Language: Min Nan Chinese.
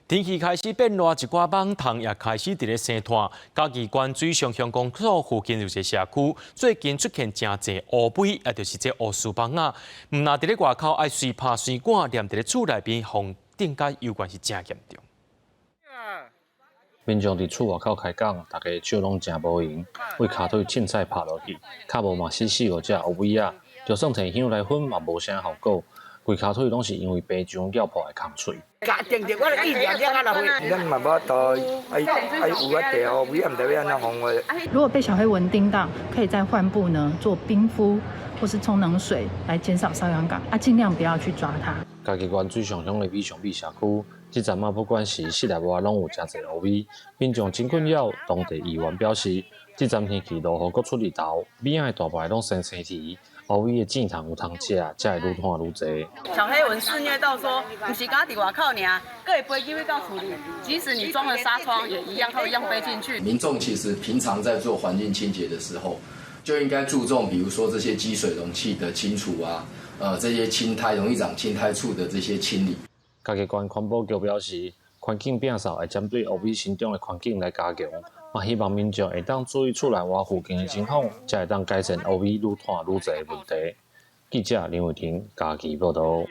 天氣開始變熱，一寡蠓蟲也開始佇咧生湠。嘉義縣水上鄉公所附近有一個社區，最近出現誠濟烏蠓，也就是這烏絲蠓仔。毋但佇咧外口愛隨拍隨趕，連佇咧厝內邊予叮甲猶原是誠嚴重。民眾佇厝外口開講，大家手攏誠無閒，為跤腿凊彩拍落去，較無嘛死四五隻烏蠓仔，就算提香來薰嘛無啥效果，規跤腿攏是因為白漿咬破的空喙。定定我一兩兩啊來回，咱嘛無法度，愛愛有啊地烏蠓，毋知欲按怎防護。如果被小黑蚊叮到，可以在患部呢做冰敷或是沖冷水來減少瘙癢感，啊，盡量不要去抓它。嘉義縣水上鄉的美上美社區，這陣仔不管是室內外，攏有誠濟烏蠓，民眾真困擾。當地議員表示，這陣天氣落雨閣出日頭，蠓仔的大排攏生青苔，烏蠓的糋蟲有通食，才會愈湠愈濟。小黑蚊肆虐到說，毋是干焦佇外口爾，閣會飛入去到厝裡，即使你裝了紗窗，也一樣，它會一樣飛進去。民眾其實平常在做環境清潔的時候，就應該注重，比如說這些積水容器的清除啊，這些青苔容易長青苔處的這些清理。嘉義縣環保局表示，環境摒掃會針對烏蠓生長的環境來加強，嘛希望民眾會當注意厝內外附近的情況，才會當改善烏蠓愈湠愈濟的問題。記者林偉婷嘉義報道。